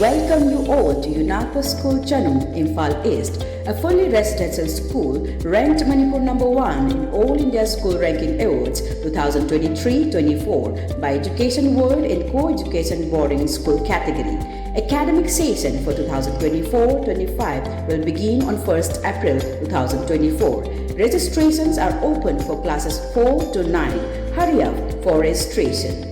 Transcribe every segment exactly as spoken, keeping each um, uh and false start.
Welcome you all to UNAPA School Chanung, Imphal East, a fully residential school ranked Manipur number one in All India School Ranking Awards twenty twenty-three twenty-four by Education World in Co-Education Boarding School category. Academic session for twenty twenty-four twenty-five will begin on first April twenty twenty-four. Registrations are open for classes four to nine. Hurry up for registration.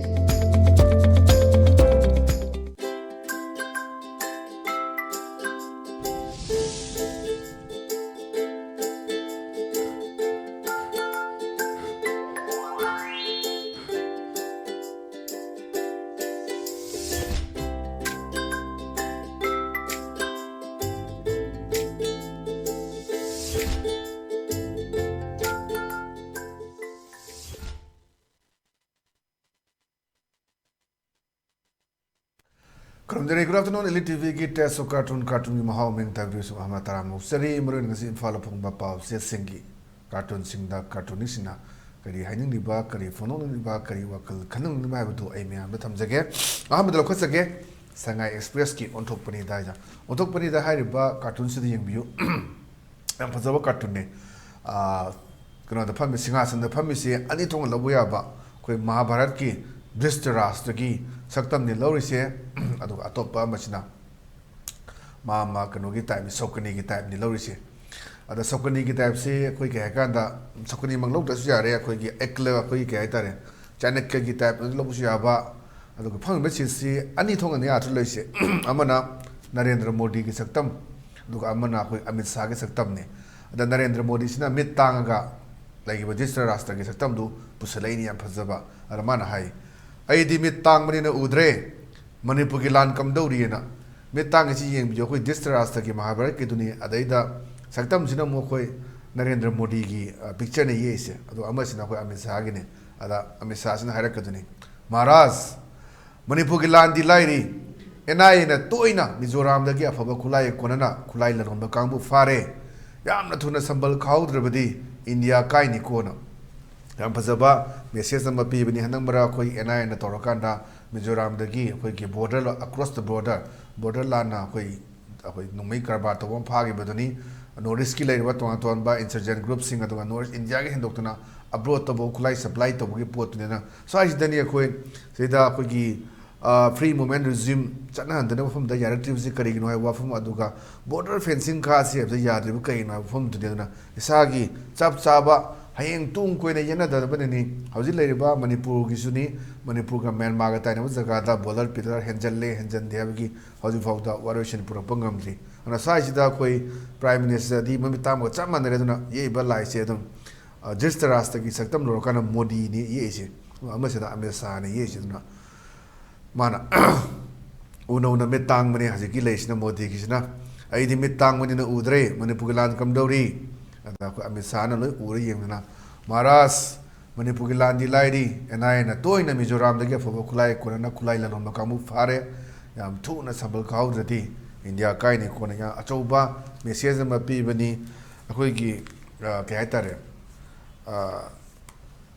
ꯈꯨꯔꯨꯝꯖꯔꯤ꯫ Good afternoon, Elite T ꯚꯤꯒꯤ Taste of Cartoon, ꯀꯥꯔꯇꯨꯟꯒꯤ ꯃꯍꯥꯎ ꯃꯤꯡ ꯊꯥꯕꯤꯔꯤꯕꯁꯨ ꯑꯍꯃ ꯇꯔꯥꯃꯨꯛ ꯆꯔꯤ꯫ ꯃꯔꯨꯑꯣꯏꯅ ꯉꯁꯤ ꯏꯝꯐꯥꯜꯗ ꯐꯣꯡꯕ ꯄꯥꯎꯆꯦꯁꯤꯡꯒꯤ ꯀꯥꯔꯇꯨꯟꯁꯤꯡꯗ ꯀꯥꯔꯇꯨꯅꯤꯁꯁꯤꯡꯅ ꯀꯔꯤ ꯍꯥꯏꯅꯤꯡꯂꯤꯕ, ꯀꯔꯤ ꯐꯣꯡꯗꯣꯛꯅꯤꯡꯂꯤꯕ, ꯀꯔꯤ ꯋꯥꯈꯜ ꯈꯟꯅꯅꯤꯡꯂꯤꯕ ꯍꯥꯏꯕꯗꯨ ꯑꯩ ꯃꯌꯥꯝꯗ ꯊꯝꯖꯒꯦ꯫ ꯑꯍꯥꯟꯕꯗ ꯂꯧꯈꯠꯆꯒꯦ, ꯁꯉꯥꯏ ꯑꯦꯛꯁꯄ꯭ꯔꯦꯁꯀꯤ ꯑꯣꯟꯊꯣꯛꯄꯅꯤꯗ ꯍꯥꯏꯅ꯫ ꯑꯣꯟꯊꯣꯛꯄꯅꯤꯗ ꯍꯥꯏꯔꯤꯕ ꯀꯥꯔꯇꯨꯟꯁꯤꯗ ꯌꯦꯡꯕꯤꯌꯨ꯫ ꯌꯥꯝ ꯐꯖꯕ ꯀꯥꯔꯇꯨꯟꯅꯦ꯫ ꯑꯥ, ꯀꯩꯅꯣꯗ ꯐꯝꯃꯤ, ꯁꯤꯡꯍꯥꯁꯟꯗ ꯐꯝꯃꯤꯁꯦ ꯑꯅꯤ ꯊꯣꯛꯅ ꯂꯧꯕ ꯌꯥꯕ, ꯑꯩꯈꯣꯏ ꯃꯍꯥꯚꯥꯔꯠꯀꯤ ꯙ꯭ꯔꯤꯁꯇꯔꯥꯁꯇ꯭ꯔꯒꯤ ꯁꯛꯇꯝꯅꯤ ꯂꯧꯔꯤꯁꯦ꯫ ꯑꯗꯨꯒ ꯑꯇꯣꯞꯄ ꯑꯃꯁꯤꯅ ꯃꯥ, ꯃꯥ ꯀꯩꯅꯣꯒꯤ ꯇꯥꯏꯞꯅꯤ, ꯁꯧꯀꯅꯤꯒꯤ ꯇꯥꯏꯞꯅꯤ ꯂꯧꯔꯤꯁꯦ꯫ ꯑꯗ ꯁꯧꯀꯅꯤꯒꯤ ꯇꯥꯏꯞꯁꯤ ꯑꯩꯈꯣꯏ ꯀꯩ ꯍꯥꯏꯀꯥꯟꯗ, ꯁꯧꯀꯅꯤꯃꯛ ꯂꯧꯗ꯭ꯔꯁꯨ ꯌꯥꯔꯦ, ꯑꯩꯈꯣꯏꯒꯤ ꯑꯦꯛꯂ, ꯑꯩꯈꯣꯏꯒꯤ ꯀꯩ ꯍꯥꯏꯇꯥꯔꯦ, ꯆꯥꯅꯛꯌꯒꯤ ꯇꯥꯏꯞ ꯂꯧꯕꯁꯨ ꯌꯥꯕ꯫ ꯑꯗꯨꯒ ꯐꯪꯉꯤꯕ ꯁꯤꯠꯁꯤ ꯑꯅꯤ ꯊꯣꯛꯅꯅꯤ ꯑꯥꯔꯊ ꯂꯩꯁꯦ꯫ ꯑꯃꯅ ꯅꯔꯦꯟꯗ꯭ꯔ ꯃꯣꯗꯤꯒꯤ ꯁꯛꯇꯝ, ꯑꯗꯨꯒ ꯑꯃꯅ ꯑꯩꯈꯣꯏ ꯑꯃꯤꯠ ꯁꯥꯍꯒꯤ ꯁꯛꯇꯝꯅꯤ꯫ ꯑꯗ ꯅꯔꯦꯟꯗ꯭ꯔ ꯃꯣꯗꯤꯁꯤꯅ ꯃꯤꯠ ꯇꯥꯡꯉꯒ ꯂꯩꯈꯤꯕ ꯙ꯭ꯔꯤꯁꯇꯔꯥꯁꯇ꯭ꯔꯒꯤ ꯁꯛꯇꯝꯗꯨ ꯄꯨꯁꯜꯂꯛꯏꯅꯤ꯫ ꯌꯥꯝ ꯐꯖꯕ꯫ ꯑꯗ ꯃꯥꯅ ꯍꯥꯏ, "ꯑꯩꯗꯤ ꯃꯤꯠ ꯇꯥꯡꯕꯅꯤꯅ ꯎꯗ꯭ꯔꯦ, ꯃꯅꯤꯄꯨꯔꯒꯤ ꯂꯥꯟ ꯀꯝꯗꯧꯔꯤꯑꯅ"꯫ ꯃꯤꯠ ꯇꯥꯡꯉꯤꯁꯤ ꯌꯦꯡꯕꯤꯌꯨ, ꯑꯩꯈꯣꯏ ꯙ꯭ꯔꯤꯁꯇꯔꯥꯁꯇ꯭ꯔꯒꯤ ꯃꯍꯥꯚꯥꯔꯠꯀꯤꯗꯨꯅꯤ꯫ ꯑꯗꯩꯗ ꯁꯛꯇꯝꯁꯤꯅ ꯑꯃꯨꯛ ꯑꯩꯈꯣꯏ ꯅꯔꯦꯟꯗ꯭ꯔ ꯃꯣꯗꯤꯒꯤ, ꯑ, ꯄꯤꯛꯆꯔꯅ ꯌꯦꯛꯏꯁꯦ꯫ ꯑꯗꯣ ꯑꯃꯁꯤꯅ ꯑꯩꯈꯣꯏ ꯑꯃꯤꯠ ꯁꯥꯍꯒꯤꯅꯤ꯫ ꯑꯗ ꯑꯃꯤꯠ ꯁꯥꯍꯁꯤꯅ ꯍꯥꯏꯔꯛꯀꯗꯣꯏꯅꯤ, "ꯃꯍꯥꯔꯥꯖ, ꯃꯅꯤꯄꯨꯔꯒꯤ ꯂꯥꯟꯗꯤ ꯂꯥꯏꯔꯤ, ꯑꯦꯟ ꯑꯥꯏ ꯑꯦꯅ ꯇꯣꯏꯅ ꯃꯤꯖꯣꯔꯥꯝꯗꯒꯤ ꯑꯐꯕ ꯈꯨꯠꯂꯥꯏ ꯀꯣꯟꯅꯅ ꯈꯨꯠꯂꯥꯏ ꯂꯂꯣꯟꯕ ꯀꯥꯡꯕꯨ ꯐꯥꯔꯦ꯫ ꯌꯥꯝꯅ ꯊꯨꯅ ꯁꯝꯕꯜ ꯈꯥꯍꯧꯗ꯭ꯔꯕꯗꯤ ꯏꯟꯗꯤꯌꯥ ꯀꯥꯏꯅꯤꯀꯣꯅ"꯫ ꯌꯥꯝ ꯐꯖꯕ ꯃꯦꯁꯦꯖ ꯑꯃ ꯄꯤꯕꯅꯤ꯫ ꯍꯟꯗꯛ ꯃꯔꯛ ꯑꯩꯈꯣꯏ ꯑꯦꯟ ꯑꯥꯏ ꯑꯦꯅ ꯇꯧꯔꯀꯥꯟꯗ ꯃꯤꯖꯣꯔꯥꯝꯗꯒꯤ ꯑꯩꯈꯣꯏꯒꯤ border, across the border, border ꯂꯥꯟꯅ ꯑꯩꯈꯣꯏ ꯑꯩꯈꯣꯏ ꯅꯣꯡꯃꯩ ꯀꯔꯕꯥꯔ ꯇꯧꯕ ꯑꯃ ꯐꯥꯈꯤꯕꯗꯨꯅꯤ꯫ ꯅꯣꯔꯠ ꯏꯁꯀꯤ ꯂꯩꯔꯤꯕ ꯇꯣꯉꯥꯟ ꯇꯣꯉꯥꯟꯕ ꯏꯟꯁꯔꯖꯦꯟ ꯒ꯭ꯔꯨꯞꯁꯤꯡ, ꯑꯗꯨꯒ ꯅꯣꯔꯠ ꯏꯁ ꯏꯟꯗꯤꯌꯥꯒꯤ ꯍꯦꯟꯗꯣꯛꯇꯨꯅ ꯑꯕ꯭ꯔꯣꯗ ꯇꯧꯕ ꯈꯨꯠꯂꯥꯏ ꯁꯄ꯭ꯂꯥꯏ ꯇꯧꯕꯒꯤ ꯄꯣꯠꯇꯨꯅꯤꯅ, ꯁ꯭ꯋꯥꯏꯁꯤꯗꯅꯤ ꯑꯩꯈꯣꯏ ꯁꯤꯗ ꯑꯩꯈꯣꯏꯒꯤ ꯐ꯭ꯔꯤ ꯃꯨꯚꯃꯦꯟ ꯔꯤꯖꯤꯝ ꯆꯠꯅꯍꯟꯗꯅꯕ ꯃꯐꯝꯗ ꯌꯥꯔꯛꯇ꯭ꯔꯤꯕꯁꯤ ꯀꯔꯤꯒꯤꯅꯣ ꯍꯥꯏꯕ ꯋꯥꯐꯝ, ꯑꯗꯨꯒ ꯕꯣꯔꯗꯔ ꯐꯦꯟꯁꯤꯡ ꯈꯥꯁꯤ ꯍꯥꯏꯕꯗ ꯌꯥꯗ꯭ꯔꯤꯕ ꯀꯔꯤꯒꯤꯅꯣ ꯍꯥꯏꯕ ꯋꯥꯐꯝꯗꯨꯅꯤ꯫ ꯑꯗꯨꯅ ꯏꯁꯥꯒꯤ ꯆꯞ ꯆꯥꯕ ꯍꯌꯦꯡ ꯇꯨꯡ ꯀꯣꯏꯅ ꯌꯦꯟꯅꯗꯕꯅꯤꯅꯤ꯫ ꯍꯧꯖꯤꯛ ꯂꯩꯔꯤꯕ ꯃꯅꯤꯄꯨꯔꯒꯤꯁꯨꯅꯤ, ꯃꯅꯤꯄꯨꯔꯒ ꯃ꯭ꯌꯥꯟꯃꯥꯔꯒ ꯇꯥꯏꯅꯕ ꯖꯒꯥꯗ ꯕꯣꯔꯗꯔ ꯄꯤꯂꯔ ꯍꯦꯟꯖꯜꯂꯦ ꯍꯦꯟꯖꯟꯗꯦ ꯍꯥꯏꯕꯒꯤ ꯍꯧꯖꯤꯛ ꯐꯥꯎꯗ ꯋꯥꯔꯣꯏꯁꯤꯟ ꯄꯨꯔꯛꯄ ꯉꯝꯗ꯭ꯔꯤ꯫ ꯑꯗꯨꯅ ꯁ꯭ꯋꯥꯏꯁꯤꯗ ꯑꯩꯈꯣꯏ ꯄ꯭ꯔꯥꯏꯝ ꯃꯤꯅꯤꯁꯇꯔꯗꯤ ꯃꯃꯤꯠ ꯇꯥꯡꯕꯒ ꯆꯞ ꯃꯥꯟꯅꯔꯦ꯫ ꯑꯗꯨꯅ ꯌꯦꯛꯏꯕ ꯂꯥꯏꯁꯦ ꯑꯗꯨꯝ, ꯑ, ꯙ꯭ꯔꯤꯁꯇꯔꯥꯁꯇꯒꯤ ꯁꯛꯇꯝ ꯂꯧꯔꯀꯥꯟꯗ ꯃꯣꯗꯤꯅꯤ ꯌꯦꯛꯏꯁꯦ, ꯑꯃꯁꯤꯅ ꯑꯃꯤꯠ ꯁꯥꯍꯅ ꯌꯦꯛꯏꯁꯦ꯫ ꯑꯗꯨꯅ ꯃꯥꯅ ꯎꯅ ꯎꯅ ꯃꯤꯠ ꯇꯥꯡꯕꯅꯦ ꯍꯧꯖꯤꯛꯀꯤ ꯂꯩꯁꯤꯅ, ꯃꯣꯗꯤꯒꯤꯁꯤꯅ꯫ "ꯑꯩꯗꯤ ꯃꯤꯠ ꯇꯥꯡꯕꯅꯤꯅ ꯎꯗ꯭ꯔꯦ, ꯃꯅꯤꯄꯨꯔꯒꯤ ꯂꯥꯟ ꯀꯝꯗꯧꯔꯤ?" ꯑꯗ ꯑꯩꯈꯣꯏ ꯑꯃꯤꯠ ꯁꯥꯍꯅ ꯂꯣꯏ ꯎꯔ ꯌꯦꯡꯗꯅ, "ꯃꯍꯥꯔꯥꯖ, ꯃꯅꯤꯄꯨꯔꯒꯤ ꯂꯥꯟꯗꯤ ꯂꯥꯏꯔꯤ, ꯑꯦꯟ ꯑꯥꯏ ꯑꯦꯅ ꯇꯣꯏꯅ ꯃꯤꯖꯣꯔꯥꯝꯗꯒꯤ ꯑꯐꯕ ꯈꯨꯠꯂꯥꯏ ꯀꯣꯟꯅꯅ ꯈꯨꯠꯂꯥꯏ ꯂꯂꯣꯟꯕ ꯀꯥꯡꯕꯨ ꯐꯥꯔꯦ, ꯌꯥꯝ ꯊꯨꯅ ꯁꯝꯕꯜ ꯀꯥꯍꯧꯗ꯭ꯔꯗꯤ ꯏꯟꯗꯤꯌꯥ ꯀꯥꯏꯅꯤ" ꯀꯣꯟꯅ ꯌꯥꯝ ꯑꯆꯧꯕ ꯃꯦꯁꯦꯖ ꯑꯃ ꯄꯤꯕꯅꯤ꯫ ꯑꯩꯈꯣꯏꯒꯤ, ꯑ, ꯀꯩ ꯍꯥꯏꯇꯥꯔꯦ, ꯑ,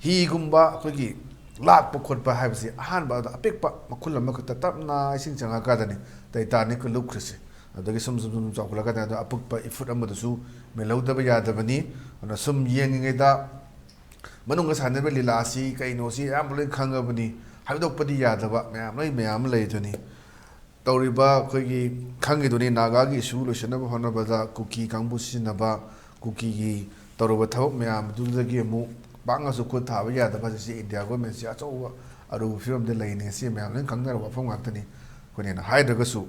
ꯍꯤꯒꯨꯝꯕ ꯑꯩꯈꯣꯏꯒꯤ ꯂꯥꯛꯄ ꯈꯣꯠꯄ ꯍꯥꯏꯕꯁꯤ ꯑꯍꯥꯟꯕ ꯑꯗ ꯑꯄꯤꯛꯄ ꯃꯈꯨꯜ ꯑꯃꯈꯛꯇ ꯇꯞꯅ ꯏꯁꯤꯡ ꯆꯪꯉꯀꯥꯟꯗꯅꯤ ꯇꯥꯏꯇꯥꯅꯤꯛꯀ ꯂꯨꯞꯈ꯭ꯔꯤꯁꯦ꯫ ꯑꯗꯒꯤ ꯁꯨꯝ ꯁꯨꯝ ꯁꯨꯝ ꯆꯥꯎꯈꯠꯂꯛꯀꯥꯟꯗ ꯑꯗꯣ ꯑꯄꯤꯛꯄ ꯏꯐꯨꯠ ꯑꯃꯗꯁꯨ ꯃꯦꯜꯍꯧꯗꯕ ꯌꯥꯗꯕꯅꯤ꯫ ꯑꯗꯨꯅ ꯁꯨꯝ ꯌꯦꯡꯉꯤꯉꯩꯗ ꯃꯅꯨꯡꯗ ꯁꯥꯟꯅꯔꯤꯕ ꯂꯤꯂꯥꯁꯤ ꯀꯩꯅꯣꯁꯤ ꯑꯌꯥꯝꯕ ꯂꯣꯏ ꯈꯪꯉꯕꯅꯤ, ꯍꯥꯏꯗꯣꯛꯄꯗꯤ ꯌꯥꯗꯕ ꯃꯌꯥꯝ ꯂꯣꯏ ꯃꯌꯥꯝ ꯑꯃ ꯂꯩꯗꯨꯅꯤ꯫ ꯇꯧꯔꯤꯕ ꯑꯩꯈꯣꯏꯒꯤ ꯈꯪꯉꯤꯗꯨꯅꯤ, ꯅꯥꯒꯥꯒꯤ ꯏꯁꯨ ꯂꯣꯏꯁꯤꯟꯅꯕ ꯍꯣꯠꯅꯕꯗ ꯀꯨꯀꯤ ꯀꯥꯡꯕꯨ ꯁꯤꯖꯤꯟꯅꯕ, ꯀꯨꯀꯤꯒꯤ ꯇꯧꯔꯨꯕ ꯊꯕꯛ ꯃꯌꯥꯝꯗꯨꯗꯒꯤ ꯑꯃꯨꯛ ꯄꯥꯛꯅꯁꯨ ꯈꯨꯠ ꯊꯥꯕ ꯌꯥꯗꯕ ꯍꯧꯖꯤꯛꯁꯤ ꯏꯟꯗꯤꯌꯥ ꯒꯣꯔꯃꯦꯟꯁꯤ ꯑꯆꯧꯕ ꯑꯔꯨꯕ ꯐꯤꯕꯝꯗ ꯂꯩꯅꯤ꯫ ꯁꯤ ꯃꯌꯥꯝ ꯂꯣꯏꯅ ꯈꯪꯅꯔꯕ ꯋꯥꯐꯝ ꯉꯥꯛꯇꯅꯤ꯫ ꯑꯩꯈꯣꯏꯅ ꯍꯦꯟꯅ ꯍꯥꯏꯗ꯭ꯔꯒꯁꯨ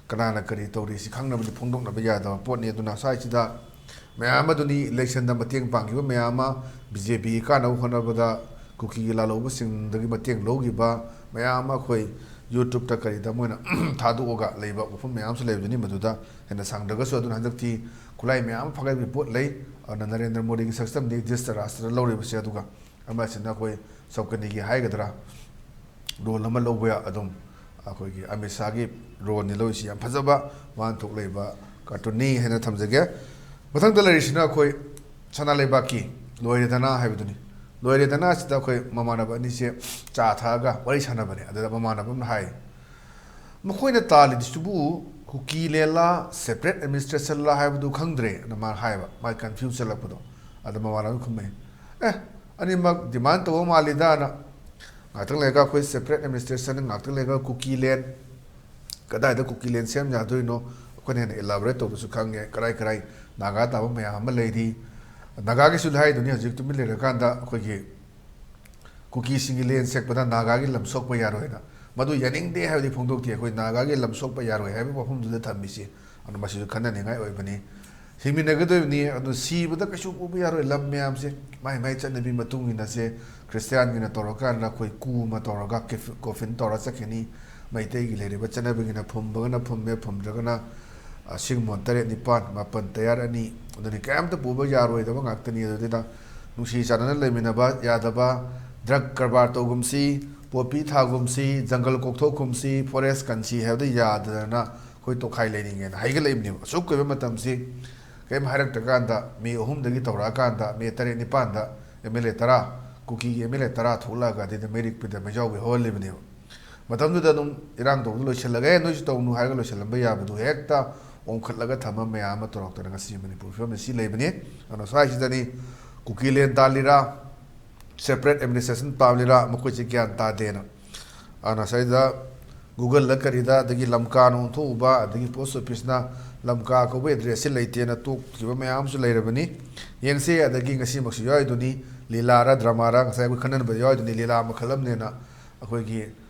ꯀꯅꯥꯅ ꯀꯔꯤ ꯇꯧꯔꯤ ꯁꯤ ꯈꯪꯅꯕꯗꯤ ꯐꯣꯡꯗꯣꯛꯅꯕ ꯌꯥꯗꯕ ꯄꯣꯠꯅꯤ꯫ ꯑꯗꯨꯅ ꯁ꯭ꯋꯥꯏꯁꯤꯗ ꯃꯌꯥꯝ ꯑꯗꯨꯅꯤ, ꯏꯂꯦꯛꯁꯟꯗ ꯃꯇꯦꯡ ꯄꯥꯡꯈꯤꯕ ꯃꯌꯥꯝ ꯑꯃ, ꯕꯤ ꯖꯦ ꯄꯤꯒꯤ ꯀꯥꯟꯅꯕ ꯍꯣꯠꯅꯕꯗ ꯀꯨꯀꯤꯒꯤ ꯂꯥꯜꯍꯧꯕꯁꯤꯡꯗꯒꯤ ꯃꯇꯦꯡ ꯂꯧꯈꯤꯕ ꯃꯌꯥꯝ ꯑꯃ ꯑꯩꯈꯣꯏ ꯌꯨꯇ꯭ꯌꯨꯕꯇ ꯀꯔꯤꯗ ꯃꯣꯏꯅ ꯊꯥꯗꯣꯛꯑꯒ ꯂꯩꯕ ꯋꯥꯐꯝ ꯃꯌꯥꯝ ꯑꯃꯁꯨ ꯂꯩꯕꯅꯤ꯫ ꯃꯗꯨꯗ ꯍꯦꯟꯅ ꯁꯥꯡꯗ꯭ꯔꯒꯁꯨ ꯑꯗꯨꯅ ꯍꯟꯗꯛꯇꯤ ꯈꯨꯠꯂꯥꯏ ꯃꯌꯥꯝ ꯑꯃ ꯐꯒꯠꯄꯒꯤ ꯄꯣꯠ ꯂꯩ꯫ ꯑꯗꯨꯅ ꯅꯔꯦꯟꯗ꯭ꯔ ꯃꯣꯗꯤꯒꯤ ꯁꯛꯇꯝꯗꯤ ꯙ꯭ꯔꯤꯁꯇ ꯔꯥꯁꯇ꯭ꯔꯗ ꯂꯧꯔꯤꯕꯁꯦ꯫ ꯑꯗꯨꯒ ꯑꯃꯁꯤꯅ ꯑꯩꯈꯣꯏ ꯁꯧꯀꯅꯤꯒꯤ ꯍꯥꯏꯒꯗ꯭ꯔꯥ, ꯔꯣꯜ ꯑꯃ ꯂꯧꯕ ꯌꯥ-, ꯑꯗꯨꯝ ꯑꯩꯈꯣꯏꯒꯤ ꯑꯃꯤꯠ ꯁꯥꯍꯒꯤ ꯔꯣꯜꯅꯤ ꯂꯧꯔꯤꯁꯤ꯫ ꯌꯥꯝ ꯐꯖꯕ ꯋꯥꯍꯟꯊꯣꯛ ꯂꯩꯕ ꯀꯥꯔꯇꯨꯟꯅꯤ ꯍꯥꯏꯅ ꯊꯝꯖꯒꯦ꯫ ꯃꯊꯪꯗ ꯂꯩꯔꯤꯁꯤꯅ ꯑꯩꯈꯣꯏ ꯁꯅꯥ ꯂꯩꯕꯥꯛꯀꯤ ꯂꯣꯏꯔꯦꯗꯅ ꯍꯥꯏꯕꯗꯨꯅꯤ꯫ ꯂꯣꯏꯔꯦꯗꯅ ꯑꯁꯤꯗ ꯑꯩꯈꯣꯏ ꯃꯃꯥꯟꯅꯕ ꯑꯅꯤꯁꯦ ꯆꯥ ꯊꯛꯑꯒ ꯋꯥꯔꯤ ꯁꯥꯟꯅꯕꯅꯦ꯫ ꯑꯗꯨꯗ ꯃꯃꯥꯟꯅꯕ ꯑꯃꯅ ꯍꯥꯏ, ꯃꯈꯣꯏꯅ ꯇꯥꯜꯂꯤꯗꯨꯁꯤꯕꯨ ꯀꯨꯀꯤꯂꯦꯟꯂꯥ separate administrationꯂꯥ ꯍꯥꯏꯕꯗꯨ ꯈꯪꯗ꯭ꯔꯦ ꯑꯅ ꯃꯥ ꯍꯥꯏꯕ, ꯃꯥ confuse ꯆꯠꯂꯛꯄꯗꯣ꯫ ꯑꯗ ꯃꯃꯥꯟꯅꯕ ꯈꯨꯝꯃꯦ, "ꯑꯦ, ꯑꯅꯤꯃꯛ demand ꯇꯧꯕ ꯃꯥꯜꯂꯤꯗꯅ꯫ ꯉꯥꯛꯇꯪ ꯂꯩꯔꯒ ꯑꯩꯈꯣꯏ separate administration, ꯉꯥꯛꯇꯪ ꯂꯩꯔꯒ ꯀꯨꯀꯤꯂꯦꯟ, ꯀꯗꯥꯏꯗ ꯀꯨꯀꯤꯂꯦꯟ ꯁꯦꯝ ꯌꯥꯗꯣꯏꯅꯣ? ꯑꯩꯈꯣꯏꯅ ꯍꯦꯟꯅ elaborate ꯇꯧꯗ꯭ꯔꯁꯨ ꯈꯪꯉꯦ, ꯀꯔꯥꯏ ꯀꯔꯥꯏ ꯅꯥꯒꯥ ꯇꯥꯕ ꯃꯌꯥꯝ ꯑꯃ ꯂꯩꯔꯤ꯫ ꯅꯥꯒꯥꯒꯤꯁꯨ ꯍꯥꯏꯗꯨꯅꯤ, ꯍꯧꯖꯤꯛ ꯇꯨꯃꯤꯟ ꯂꯩꯔꯀꯥꯟꯗ ꯑꯩꯈꯣꯏꯒꯤ ꯀꯨꯀꯤꯁꯤꯡꯒꯤ ꯂꯦꯟ ꯁꯦꯛꯄꯗ ꯅꯥꯒꯥꯒꯤ ꯂꯝ ꯁꯣꯛꯄ ꯌꯥꯔꯣꯏꯅ꯫ ꯃꯗꯨ ꯌꯥꯅꯤꯡꯗꯦ ꯍꯥꯏꯕꯗꯤ ꯐꯣꯡꯗꯣꯛꯇꯦ꯫ ꯑꯩꯈꯣꯏ ꯅꯥꯒꯥꯒꯤ ꯂꯝ ꯁꯣꯛꯄ ꯌꯥꯔꯣꯏ ꯍꯥꯏꯕ ꯋꯥꯐꯝꯗꯨꯗ ꯊꯝꯃꯤꯁꯤ, ꯑꯗꯨ ꯃꯁꯤꯁꯨ ꯈꯟꯅꯅꯤꯡꯉꯥꯏ ꯑꯣꯏꯕꯅꯤ꯫ ꯍꯤꯡꯃꯤꯟꯅꯒꯗꯣꯏꯕꯅꯤ, ꯑꯗꯨ ꯁꯤꯕꯗ ꯀꯩꯁꯨ ꯄꯨꯕ ꯌꯥꯔꯣꯏ꯫ ꯂꯝ ꯃꯌꯥꯝꯁꯦ ꯃꯥꯏ ꯃꯥꯏ ꯆꯠꯅꯕꯤ ꯃꯇꯨꯡ ꯏꯟꯅꯁꯦ꯫ ꯈ꯭ꯔꯤꯁꯇꯤꯌꯥꯟꯒꯤꯅ ꯇꯧꯔꯀꯥꯟꯗ ꯑꯩꯈꯣꯏ ꯀꯨ ꯑꯃ ꯇꯧꯔꯒ ꯀꯦꯐ-, coffin ꯇꯧꯔ ꯆꯠꯈꯤꯅꯤ꯫ ꯃꯩꯇꯩꯒꯤ ꯂꯩꯔꯤꯕ ꯆꯠꯅꯕꯤꯒꯤꯅ ꯐꯨꯝꯕꯒꯅ ꯐꯨꯝꯃꯦ, ꯐꯨꯝꯗ꯭ꯔꯒꯅ, ꯑ, ꯁꯤꯡꯃꯣꯟ ꯇꯔꯦꯠ ꯅꯤꯄꯥꯟ, ꯃꯥꯄꯟ ꯇꯌꯥꯔ ꯑꯅꯤ, ꯑꯗꯨꯅꯤ, ꯀꯌꯥꯝꯇ ꯄꯨꯕ ꯌꯥꯔꯣꯏꯗꯕ ꯉꯥꯛꯇꯅꯤ꯫ ꯑꯗꯨꯗꯨꯅ ꯅꯨꯡꯁꯤ ꯆꯥꯟꯅꯅ ꯂꯩꯃꯤꯟꯅꯕ ꯌꯥꯗꯕ, drug ꯀꯔꯕꯥꯔ ꯇꯧꯒꯨꯝꯁꯤ, ꯄꯣꯄꯤ ꯊꯥꯒꯨꯝꯁꯤ, ꯖꯪꯒꯜ ꯀꯣꯛꯊꯣꯛꯀꯨꯝꯁꯤ, forest ꯀꯟꯁꯤ ꯍꯥꯏꯕꯗ ꯌꯥꯗꯗꯅ ꯑꯩꯈꯣꯏ ꯇꯣꯈꯥꯏ ꯂꯩꯅꯤꯡꯉꯦꯅ ꯍꯥꯏꯒꯠꯂꯛꯏꯕꯅꯦꯕ꯫ ꯑꯁꯨꯛ ꯀꯨꯏꯕ ꯃꯇꯝꯁꯤ ꯀꯔꯤꯝ ꯍꯥꯏꯔꯛꯇ꯭ꯔꯀꯥꯟꯗ ꯃꯦ ꯑꯍꯨꯝꯗꯒꯤ ꯇꯧꯔꯛꯑꯀꯥꯟꯗ ꯃꯦ ꯇꯔꯦꯠ ꯅꯤꯄꯥꯟꯗ ꯑꯦꯝ ꯑꯦꯜ ꯑꯦ ꯇꯔꯥ, ꯀꯨꯀꯤꯒꯤ ꯑꯦꯝ ꯑꯦꯜ ꯑꯦ ꯇꯔꯥ ꯊꯣꯛꯂꯛꯑꯒ ꯑꯗꯩꯗ ꯃꯩꯔꯤꯛꯄꯗ ꯃꯩꯖꯥꯎꯕꯤ ꯍꯧꯍꯜꯂꯤꯕꯅꯦꯕ꯫ ꯃꯇꯝꯗꯨꯗ ꯑꯗꯨꯝ ꯏꯔꯥꯡ ꯇꯧꯕꯗ ꯂꯣꯏꯁꯤꯜꯂꯒꯦ, "ꯑꯦ, ꯅꯣꯏꯁꯨ ꯇꯧꯅꯨ" ꯍꯥꯏꯔꯒ ꯂꯣꯏꯁꯤꯜꯂꯝꯕ ꯌꯥꯕꯗꯨ ꯍꯦꯛꯇ ꯑꯣꯟꯈꯠꯂꯒ ꯊꯝꯕ ꯃꯌꯥꯝ ꯑꯃ ꯇꯧꯔꯛꯇꯅ ꯉꯁꯤ ꯃꯅꯤꯄꯨꯔ ꯐꯤꯕꯝꯗ ꯁꯤ ꯂꯩꯕꯅꯤ꯫ ꯑꯗꯨꯅ ꯁ꯭ꯋꯥꯏꯁꯤꯗꯅꯤ ꯀꯨꯀꯤꯂꯦꯟ ꯇꯥꯜꯂꯤꯔꯥ, separate administration ꯄꯥꯝꯂꯤꯔꯥ, ꯃꯈꯣꯏꯁꯦ ꯒ꯭ꯌꯥꯟ ꯇꯥꯗꯦꯅ꯫ ꯑꯗꯨꯅ ꯁꯤꯗ Google-ꯗ ꯀꯔꯤꯗ, ꯑꯗꯒꯤ ꯂꯝꯀꯥꯅ ꯑꯣꯟꯊꯣꯛꯎꯕ, ꯑꯗꯒꯤ post office-ꯅ ꯂꯝꯀꯥ ꯀꯧꯕ address-ꯁꯤ ꯂꯩꯇꯦꯅ ꯇꯣꯛꯈꯤꯕ ꯃꯌꯥꯝ ꯑꯃꯁꯨ ꯂꯩꯔꯕꯅꯤ꯫ ꯌꯦꯡꯁꯤ, ꯑꯗꯒꯤ ꯉꯁꯤꯃꯛꯁꯨ ꯌꯥꯎꯔꯤꯗꯨꯅꯤ, ꯂꯤꯂꯥꯔ ꯗ꯭ꯔꯃꯥꯔ ꯉꯁꯥꯏ ꯑꯩꯈꯣꯏ ꯈꯟꯅꯕꯗ ꯌꯥꯎꯔꯤꯗꯨꯅꯤ, ꯂꯤꯂꯥ ꯃꯈꯜ ꯑꯃꯅꯦꯅ꯫ ꯑꯩꯈꯣꯏꯒꯤ,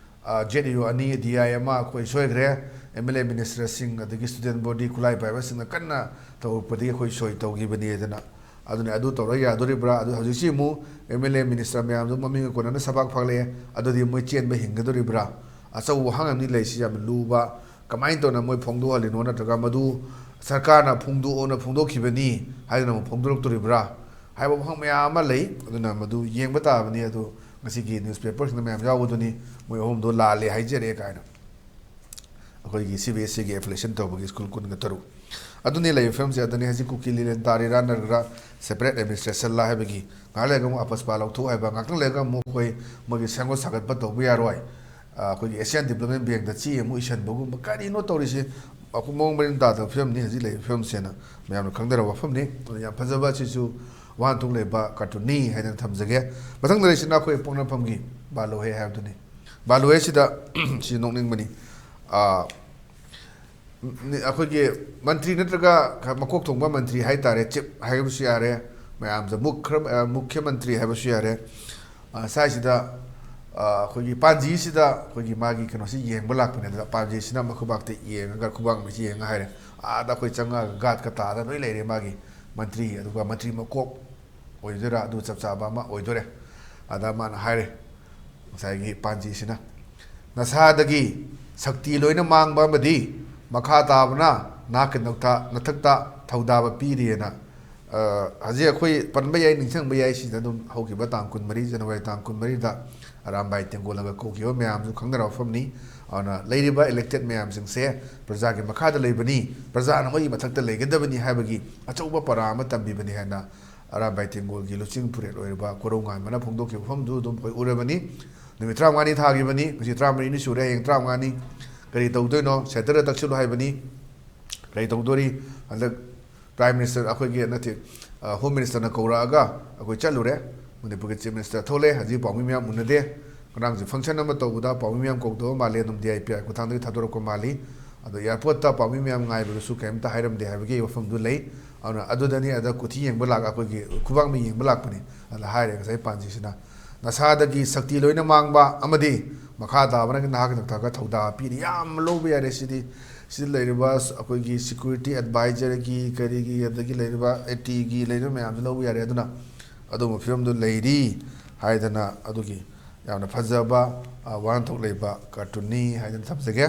ꯑ, ꯖꯦꯠ ꯌꯨ ꯑꯅꯤ, ꯗꯤ ꯑꯥꯏ ꯑꯃ ꯑꯩꯈꯣꯏ ꯁꯣꯏꯈ꯭ꯔꯦ꯫ ꯑꯦꯝ ꯑꯦꯜ ꯑꯦ minister-ꯁꯤꯡ ꯑꯗꯒꯤ student body ꯈꯨꯠꯂꯥꯏ ꯄꯥꯏꯕꯁꯤꯡꯅ ꯀꯟꯅ ꯇꯧꯔꯛꯄꯗꯒꯤ ꯑꯩꯈꯣꯏ ꯁꯣꯏ ꯇꯧꯈꯤꯕꯅꯤ ꯑꯗꯨꯅ꯫ ꯑꯗꯨꯅ ꯑꯗꯨ ꯇꯧꯔ ꯌꯥꯗꯣꯔꯤꯕ꯭ꯔꯥ? ꯑꯗꯨ ꯍꯧꯖꯤꯛꯁꯤ ꯑꯃꯨꯛ ꯑꯦꯝ ꯑꯦꯜ ꯑꯦ minister ꯃꯌꯥꯝꯗꯨ ꯃꯃꯤꯡꯒ ꯀꯣꯟꯅꯅ ꯁꯕꯥꯛ ꯐꯥꯒꯠꯂꯛꯑꯦ꯫ ꯑꯗꯨꯗꯤ ꯃꯣꯏ ꯆꯦꯟꯕ ꯍꯤꯡꯒꯗꯣꯔꯤꯕ꯭ꯔꯥ? ꯑꯆꯧꯕ ꯋꯥꯍꯪ ꯑꯃꯗꯤ ꯂꯩꯔꯤꯁꯤ, ꯌꯥꯝ ꯂꯨꯕ꯫ ꯀꯃꯥꯏꯅ ꯇꯧꯅ ꯃꯣꯏ ꯐꯣꯡꯗꯣꯛꯍꯜꯂꯤꯅꯣ? ꯅꯠꯇ꯭ꯔꯒ ꯃꯗꯨ ꯁꯔꯀꯥꯔꯅ ꯐꯣꯡꯗꯣꯛꯑꯣꯅ ꯐꯣꯡꯗꯣꯛꯈꯤꯕꯅꯤ ꯍꯥꯏꯗꯨꯅ ꯑꯃꯨꯛ ꯐꯣꯡꯗꯣꯔꯛꯇꯣꯔꯤꯕ꯭ꯔꯥ? ꯍꯥꯏꯕ ꯋꯥꯍꯪ ꯃꯌꯥꯝ ꯑꯃ ꯂꯩ꯫ ꯑꯗꯨꯅ ꯃꯗꯨ ꯌꯦꯡꯕ ꯇꯥꯕꯅꯤ꯫ ꯑꯗꯨ ꯉꯁꯤꯒꯤ newspaper-ꯁꯤꯡꯗ ꯃꯌꯥꯝ ꯌꯥꯎꯕꯗꯨꯅꯤ, ꯃꯣꯏ ꯑꯍꯨꯝꯗꯣ ꯂꯥꯜꯂꯦ ꯍꯥꯏꯖꯔꯦ ꯀꯥꯏꯅ꯫ ꯑꯩꯈꯣꯏꯒꯤ ꯁꯤ ꯕꯤ ꯑꯦꯁ ꯁꯤꯒꯤ affiliation ꯇꯧꯕꯒꯤ ꯁ꯭ꯀꯨꯜ ꯀꯨꯟꯒ ꯇꯔꯨꯛ꯫ ꯑꯗꯨꯅꯤ ꯂꯩꯕ ꯐꯤꯕꯝꯁꯦ꯫ ꯑꯗꯨꯅꯤ ꯍꯧꯖꯤꯛ ꯀꯨꯀꯤ ꯂꯤꯂꯦꯟ ꯇꯥꯔꯤꯔꯥ ꯅꯠꯇ꯭ꯔꯒ separate administration-ꯂꯥ ꯍꯥꯏꯕꯒꯤ, ꯉꯥꯏꯍꯥꯛ ꯂꯩꯔꯒ ꯑꯃꯨꯛ ꯑꯄꯁꯄꯥ ꯂꯧꯊꯣꯛ ꯍꯥꯏꯕ, ꯉꯥꯏꯍꯥꯛꯇꯪ ꯂꯩꯔꯒ ꯑꯃꯨꯛ ꯑꯩꯈꯣꯏ ꯃꯣꯏꯒꯤ ꯁꯦꯝꯒꯠ ꯁꯥꯒꯠꯄ ꯇꯧꯕ ꯌꯥꯔꯣꯏ꯫ ꯑꯩꯈꯣꯏꯒꯤ ꯑꯦꯁꯤꯌꯥꯟ ꯗꯤꯕ꯭ꯂꯞꯃꯦꯟ ꯕꯦꯡꯗ ꯆꯦ ꯑꯃꯨꯛ ꯏꯁꯟꯕꯒꯨꯝꯕ, ꯀꯔꯤꯅꯣ ꯇꯧꯔꯤꯁꯦ? ꯑꯩꯈꯣꯏ ꯃꯑꯣꯡ ꯃꯔꯤꯟ ꯇꯥꯗꯕ ꯐꯤꯕꯝꯅꯤ ꯍꯧꯖꯤꯛ ꯂꯩꯔꯤꯕ ꯐꯤꯕꯝꯁꯦꯅ ꯃꯌꯥꯝꯅ ꯈꯪꯅꯔꯕ ꯋꯥꯐꯝꯅꯤ꯫ ꯑꯗꯨꯅ ꯌꯥꯝ ꯐꯖꯕ, ꯑꯁꯤꯁꯨ ꯋꯥꯍꯟꯊꯣꯛ ꯂꯩꯕ ꯀꯥꯔꯇꯨꯟꯅꯤ ꯍꯥꯏꯗꯅ ꯊꯝꯖꯒꯦ꯫ ꯃꯊꯪꯗ ꯂꯩꯁꯤꯅ ꯑꯩꯈꯣꯏ ꯄꯣꯛꯅꯐꯝꯒꯤ ꯕꯥꯂꯨꯍꯦ ꯍꯥꯏꯕꯗꯨꯅꯤ꯫ ꯕꯥꯂꯨꯍꯦꯁꯤꯗ ꯁꯤ ꯅꯣꯛꯅꯤꯡꯕꯅꯤ꯫ ꯑꯩꯈꯣꯏꯒꯤ ꯃꯟꯇ꯭ꯔꯤ ꯅꯠꯇ꯭ꯔꯒ ꯃꯀꯣꯛ ꯊꯣꯡꯕ ꯃꯟꯇ꯭ꯔꯤ ꯍꯥꯏꯇꯥꯔꯦ, ꯆꯤꯞ ꯍꯥꯏꯕꯁꯨ ꯌꯥꯔꯦ, ꯃꯌꯥꯝꯗ ꯃꯨꯈ꯭ꯔ ꯃꯨꯈ꯭ꯌ ꯃꯟꯇ꯭ꯔꯤ ꯍꯥꯏꯕꯁꯨ ꯌꯥꯔꯦ꯫ ꯁ꯭ꯋꯥꯏꯁꯤꯗ ꯑꯩꯈꯣꯏꯒꯤ ꯄꯥꯟꯖꯤꯁꯤꯗ ꯑꯩꯈꯣꯏꯒꯤ ꯃꯥꯒꯤ ꯀꯩꯅꯣꯁꯤ ꯌꯦꯡꯕ ꯂꯥꯛꯄꯅꯦ꯫ ꯑꯗꯨꯗ ꯄꯥꯟꯖꯤꯁꯤꯅ ꯃꯈꯨꯕꯥꯛꯇ ꯌꯦꯡꯉꯒ, ꯈꯨꯕꯥꯛ ꯃꯩꯁꯤ ꯌꯦꯡꯉ ꯍꯥꯏꯔꯦ, "ꯑꯥꯗ ꯑꯩꯈꯣꯏ ꯆꯪꯉꯛꯑꯒ ꯒꯥꯠꯀ ꯇꯥꯗ ꯂꯣꯏ ꯂꯩꯔꯦ ꯃꯥꯒꯤ ꯃꯟꯇ꯭ꯔꯤ, ꯑꯗꯨꯒ ꯃꯟꯇ꯭ꯔꯤ ꯃꯀꯣꯛ ꯑꯣꯏꯗꯣꯏꯔꯥ, ꯑꯗꯨ ꯆꯞ ꯆꯥꯕ ꯑꯃ ꯑꯣꯏꯗꯣꯏꯔꯦ"꯫ ꯑꯗ ꯃꯥꯅ ꯍꯥꯏꯔꯦ, ꯉꯁꯥꯏꯒꯤ ꯄꯥꯟꯖꯤꯁꯤꯅ, "ꯅꯁꯥꯗꯒꯤ ꯁꯛꯇꯤ ꯂꯣꯏꯅ ꯃꯥꯡꯕ ꯑꯃꯗꯤ ꯃꯈꯥ ꯇꯥꯕꯅ ꯅꯍꯥꯛꯀꯤ ꯅꯛꯇ-, ꯅꯊꯛꯇ ꯊꯧꯗꯥꯕ ꯄꯤꯔꯤꯑꯅ"꯫ ꯍꯧꯖꯤꯛ ꯑꯩꯈꯣꯏ ꯄꯟꯕ ꯌꯥꯏ, ꯅꯤꯡꯁꯤꯡꯕ ꯌꯥꯏ, ꯁꯤꯗ ꯑꯗꯨꯝ ꯍꯧꯈꯤꯕ ꯇꯥꯡ ꯀꯨꯟꯃꯔꯤ, ꯖꯅꯋꯥꯔꯤ ꯇꯥꯡ ꯀꯨꯟꯃꯔꯤꯗ ꯑꯔꯥꯝꯕꯥꯏ ꯇꯦꯡꯒꯣꯜꯅꯒ ꯀꯧꯈꯤꯕ ꯃꯌꯥꯝꯁꯨ ꯈꯪꯅꯔꯕ ꯋꯥꯐꯝꯅꯤ꯫ ꯑꯗꯨꯅ ꯂꯩꯔꯤꯕ ꯏꯂꯦꯛꯇꯦꯠ ꯃꯌꯥꯝꯁꯤꯡꯁꯦ ꯄ꯭ꯔꯖꯥꯒꯤ ꯃꯈꯥꯗ ꯂꯩꯕꯅꯤ, ꯄ꯭ꯔꯖꯥꯅ ꯃꯣꯏꯒꯤ ꯃꯊꯛꯇ ꯂꯩꯒꯗꯕꯅꯤ ꯍꯥꯏꯕꯒꯤ ꯑꯆꯧꯕ ꯄꯔꯥ ꯑꯃ ꯇꯝꯕꯤꯕꯅꯤ ꯍꯥꯏꯅ ꯑꯔꯥꯝꯕꯥꯏ ꯇꯦꯡꯒꯣꯜꯒꯤ ꯂꯨꯆꯤꯡ ꯄꯨꯔꯦꯜ ꯑꯣꯏꯔꯤꯕ ꯀꯣꯔꯧꯉꯥꯟꯕꯅ ꯐꯣꯡꯗꯣꯛꯈꯤꯕ ꯋꯥꯐꯝꯗꯨ ꯑꯗꯨꯝ ꯑꯩꯈꯣꯏ ꯎꯔꯕꯅꯤ꯫ ꯅꯨꯃꯤꯠ ꯇꯔꯥꯃꯉꯥꯅꯤ ꯊꯥꯈꯤꯕꯅꯤ, ꯉꯁꯤ ꯇꯔꯥꯃꯔꯤꯅꯤ ꯁꯨꯔꯦ, ꯍꯌꯦꯡ ꯇꯔꯥꯃꯉꯥꯅꯤ꯫ ꯀꯔꯤ ꯇꯧꯗꯣꯏꯅꯣ? ꯁꯦꯟꯇꯔꯗ ꯇꯛꯁꯤꯜꯂꯨ ꯍꯥꯏꯕꯅꯤ꯫ ꯀꯔꯤ ꯇꯧꯗꯣꯔꯤ? ꯍꯟꯗꯛ ꯄ꯭ꯔꯥꯏꯝ ꯃꯤꯅꯤꯁꯇꯔ, ꯑꯩꯈꯣꯏꯒꯤ, ꯅꯠꯇꯦ, ꯍꯣꯝ ꯃꯤꯅꯤꯁꯇꯔꯅ ꯀꯧꯔꯛꯑꯒ ꯑꯩꯈꯣꯏ ꯆꯠꯂꯨꯔꯦ꯫ ꯃꯅꯤꯄꯨꯔꯒꯤ ꯆꯤꯐ ꯃꯤꯅꯤꯁꯇꯔ ꯊꯣꯛꯂꯛꯑꯦ, ꯍꯧꯖꯤꯛ ꯄꯥꯎꯃꯤ ꯃꯌꯥꯝ ꯎꯅꯗꯦ꯫ ꯉꯔꯥꯡꯁꯦ ꯐꯪꯁꯟ ꯑꯃ ꯇꯧꯕꯗ ꯄꯥꯎꯃꯤ ꯃꯌꯥꯝ ꯀꯧꯗꯕ ꯃꯥꯜꯂꯤ, ꯑꯗꯨꯝ ꯗꯤ ꯑꯥꯏ ꯄꯤ ꯑꯥꯏ ꯈꯨꯠꯊꯥꯡꯗꯒꯤ ꯊꯥꯗꯣꯔꯛꯄ ꯃꯥꯜꯂꯤ꯫ ꯑꯗꯣ ꯑꯦꯌꯥꯔꯄꯣꯔꯠꯇ ꯄꯥꯎꯃꯤ ꯃꯌꯥꯝ ꯉꯥꯏꯕꯗꯁꯨ ꯀꯔꯤꯝꯇ ꯍꯥꯏꯔꯝꯗꯦ ꯍꯥꯏꯕꯒꯤ ꯋꯥꯐꯝꯗꯨ ꯂꯩ꯫ ꯑꯗꯨꯅ ꯑꯗꯨꯗꯅꯤ, ꯑꯗ ꯀꯨꯊꯤ ꯌꯦꯡꯕ ꯂꯥꯛ-, ꯑꯩꯈꯣꯏꯒꯤ ꯈꯨꯕꯥꯛ ꯃꯩ ꯌꯦꯡꯕ ꯂꯥꯛꯄꯅꯤ꯫ ꯑꯗ ꯍꯥꯏꯔꯦ ꯉꯁꯥꯏ ꯄꯥꯟꯖꯤꯁꯤꯅ, "ꯅꯁꯥꯗꯒꯤ ꯁꯛꯇꯤ ꯂꯣꯏꯅ ꯃꯥꯡꯕ ꯑꯃꯗꯤ ꯃꯈꯥ ꯇꯥꯕꯅ ꯅꯍꯥꯛꯀꯤ ꯅꯛꯇꯒ ꯊꯧꯗꯥ ꯄꯤꯔꯤ"꯫ ꯌꯥꯝ ꯂꯧꯕ ꯌꯥꯔꯦ ꯁꯤꯗꯤ꯫ ꯁꯤꯗ ꯂꯩꯔꯤꯕ ꯑꯩꯈꯣꯏꯒꯤ ꯁꯤꯀ꯭ꯌꯨꯔꯤꯇꯤ ꯑꯦꯗꯚꯥꯏꯖꯔꯒꯤ, ꯀꯔꯤꯒꯤ, ꯑꯗꯒꯤ ꯂꯩꯔꯤꯕ ꯑꯦ ꯇꯤꯒꯤ ꯂꯩꯔꯤꯕ ꯃꯌꯥꯝꯁꯨ ꯂꯧꯕ ꯌꯥꯔꯦ꯫ ꯑꯗꯨꯅ ꯑꯗꯨꯒꯨꯝꯕ ꯐꯤꯕꯝꯗꯨ ꯂꯩꯔꯤ ꯍꯥꯏꯗꯅ ꯑꯗꯨꯒꯤ ꯌꯥꯝꯅ ꯐꯖꯕ, ꯑ, ꯋꯥꯍꯟꯊꯣꯛ ꯂꯩꯕ ꯀꯥꯔꯇꯨꯟꯅꯤ ꯍꯥꯏꯗꯅ ꯊꯝꯖꯒꯦ꯫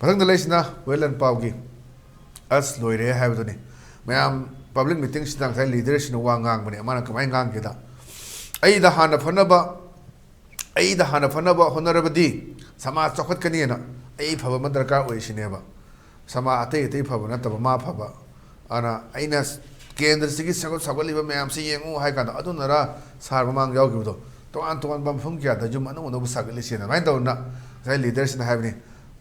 ꯃꯊꯪꯗ ꯂꯩꯁꯤꯅ ꯋꯦꯜ ꯑꯦꯟ ꯄꯥꯎꯒꯤ "ꯑꯁ ꯂꯣꯏꯔꯦ" ꯍꯥꯏꯕꯗꯨꯅꯤ꯫ ꯃꯌꯥꯝ ꯄꯕ꯭ꯂꯤꯛ ꯃꯤꯇꯤꯡꯁꯤꯗ ꯉꯁꯥꯏ ꯂꯤꯗꯔꯁꯤꯅ ꯋꯥ ꯉꯥꯡꯕꯅꯦ꯫ ꯃꯥꯅ ꯀꯃꯥꯏꯅ ꯉꯥꯡꯒꯦꯗ, "ꯑꯩꯗ ꯍꯥꯟꯅ ꯐꯅꯕ, ꯑꯩꯗ ꯍꯥꯟꯅ ꯐꯅꯕ ꯍꯣꯠꯅꯔꯕꯗꯤ ꯁꯃꯥꯖ ꯆꯥꯎꯈꯠꯀꯅꯤꯅ ꯑꯩ ꯐꯕ ꯑꯃ ꯗꯔꯀꯥꯔ ꯑꯣꯏ" ꯁꯤꯅꯦꯕ꯫ ꯁꯃꯥꯖ ꯑꯇꯩ ꯑꯇꯩ ꯐꯕ ꯅꯠꯇꯕ, ꯃꯥ ꯐꯕ꯫ ꯑꯗꯨꯅ ꯑꯩꯅ ꯀꯦꯟꯗ꯭ꯔꯁꯤꯒꯤ ꯁꯦꯝꯒꯠ ꯁꯥꯒꯠꯂꯤꯕ ꯃꯌꯥꯝꯁꯤ ꯌꯦꯡꯉꯨ ꯍꯥꯏ ꯀꯥꯟꯗ, ꯑꯗꯨꯅꯔ ꯁꯥꯔ ꯃꯃꯥꯡ ꯌꯥꯎꯈꯤꯕꯗꯣ, ꯇꯣꯉꯥꯟ ꯇꯣꯉꯥꯟꯕ ꯃꯐꯝ ꯀꯌꯥꯗ ꯌꯨꯝ ꯑꯅꯧ ꯑꯅꯧꯕ ꯁꯥꯒꯠꯂꯤꯁꯦꯅ꯫ ꯑꯗꯨꯃꯥꯏꯅ ꯇꯧꯗꯅ ꯉꯁꯥꯏ ꯂꯤꯗꯔꯁꯤꯅ ꯍꯥꯏꯕꯅꯤ,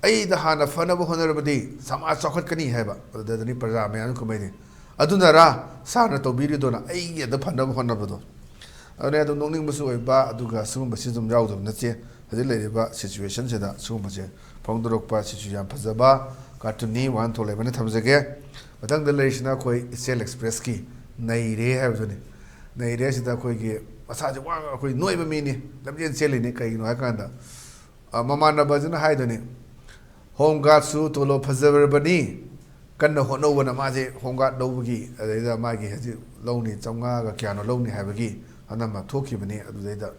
"ꯑꯩꯗ ꯍꯥꯟꯅ ꯐꯅꯕ ꯍꯣꯠꯅꯔꯕꯗꯤ ꯁꯃꯥꯖ ꯆꯥꯎꯈꯠꯀꯅꯤ" ꯍꯥꯏꯕ꯫ ꯑꯗꯨꯗꯅꯤ ꯄ꯭ꯔꯖꯥ ꯃꯌꯥꯝ ꯀꯨꯝꯍꯩꯅꯤ꯫ ꯑꯗꯨꯅꯔꯥ ꯁꯥꯔꯅ ꯇꯧꯕꯤꯔꯤꯗꯨꯅ ꯑꯩꯒꯤ ꯑꯗ ꯐꯅꯕ ꯍꯣꯠꯅꯕꯗꯣ? ꯑꯗꯨꯅ ꯑꯗꯨꯝ ꯅꯣꯛꯅꯤꯡꯕꯁꯨ ꯑꯣꯏꯕ, ꯑꯗꯨꯒ ꯁꯤꯒꯨꯝꯕꯁꯤꯁꯨ ꯑꯗꯨꯝ ꯌꯥꯎꯗꯕ ꯅꯠꯇꯦ꯫ ꯍꯧꯖꯤꯛ ꯂꯩꯔꯤꯕ ꯁꯤꯆꯨꯋꯦꯁꯟꯁꯤꯗ ꯁꯤꯒꯨꯝꯕꯁꯦ ꯐꯣꯡꯗꯣꯔꯛꯄ ꯁꯤꯁꯨ ꯌꯥꯝ ꯐꯖꯕ ꯀꯥꯔꯇꯨꯟꯅꯤ꯫ ꯋꯥꯍꯟꯊꯣꯛ ꯂꯩꯕꯅ ꯊꯝꯖꯒꯦ꯫ ꯃꯊꯪꯗ ꯂꯩꯔꯤꯁꯤꯅ ꯑꯩꯈꯣꯏ ꯏꯆꯦꯜ ꯑꯦꯛꯁꯄ꯭ꯔꯦꯁꯀꯤ ꯅꯩꯔꯦ ꯍꯥꯏꯕꯗꯨꯅꯤ꯫ ꯅꯩꯔꯦ ꯁꯤꯗ ꯑꯩꯈꯣꯏꯒꯤ ꯃꯁꯥꯁꯦ ꯋꯥꯡ, ꯑꯩꯈꯣꯏ ꯅꯣꯏꯕ ꯃꯤꯅꯤ, ꯂꯝꯖꯦꯟ ꯆꯦꯜꯂꯤꯅꯤ꯫ ꯀꯩꯒꯤꯅꯣ ꯍꯥꯏꯀꯥꯟꯗ, ꯑ, ꯃꯃꯥꯟꯅꯕꯁꯤꯅ ꯍꯥꯏꯗꯨꯅꯤ, "ꯍꯣꯝ ꯒꯥꯔꯗꯁꯨ ꯇꯣꯂꯣꯞ ꯐꯖꯔꯕꯅꯤ, ꯀꯟꯅ ꯍꯣꯠꯅꯧꯕꯅ" ꯃꯥꯁꯦ ꯍꯣꯝ ꯒꯥꯔꯗ ꯂꯧꯕꯒꯤ, ꯑꯗꯩꯗ ꯃꯥꯒꯤ ꯍꯧꯖꯤꯛ ꯂꯧꯅꯤ, ꯆꯥꯝꯃꯉꯥꯒ ꯀꯌꯥꯅꯣ ꯂꯧꯅꯤ ꯍꯥꯏꯕꯒꯤ ꯍꯟꯗꯛ ꯑꯃ ꯊꯣꯛꯈꯤꯕꯅꯤ꯫ ꯑꯗꯨꯗꯩꯗ,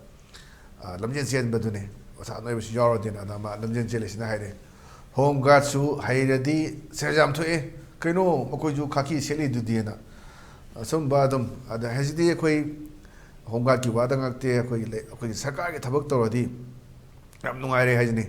ꯑ, ꯂꯝꯖꯦꯟ ꯆꯦꯟꯕꯗꯨꯅꯤ, ꯃꯁꯥ ꯅꯣꯏꯕꯁꯨ ꯌꯥꯎꯔꯗꯤꯅ꯫ ꯑꯗ ꯃꯥ ꯂꯝꯖꯦꯟ ꯆꯦꯜꯂꯤꯁꯤꯅ ꯍꯥꯏꯔꯦ, "ꯍꯣꯝ ꯒꯥꯔꯗꯁꯨ ꯍꯩꯔꯗꯤ ꯁꯦꯜ ꯌꯥꯝ ꯊꯣꯛꯑꯦ, ꯀꯩꯅꯣ ꯃꯈꯣꯏꯁꯨ ꯈꯥꯀꯤ ꯁꯦꯠꯂꯤꯗꯨꯗꯤꯅ"꯫ ꯑꯁꯨꯝꯕ ꯑꯗꯨꯝ, ꯑꯗ ꯍꯧꯖꯤꯛꯇꯤ ꯑꯩꯈꯣꯏ ꯍꯣꯝ ꯒꯥꯔꯗꯀꯤ ꯋꯥꯗ ꯉꯥꯛꯇꯦ, ꯑꯩꯈꯣꯏꯒꯤ ꯂꯩ-, ꯑꯩꯈꯣꯏꯒꯤ ꯁꯔꯀꯥꯔꯒꯤ ꯊꯕꯛ ꯇꯧꯔꯗꯤ ꯌꯥꯝ ꯅꯨꯡꯉꯥꯏꯔꯦ ꯍꯥꯏꯁꯤꯅꯤ꯫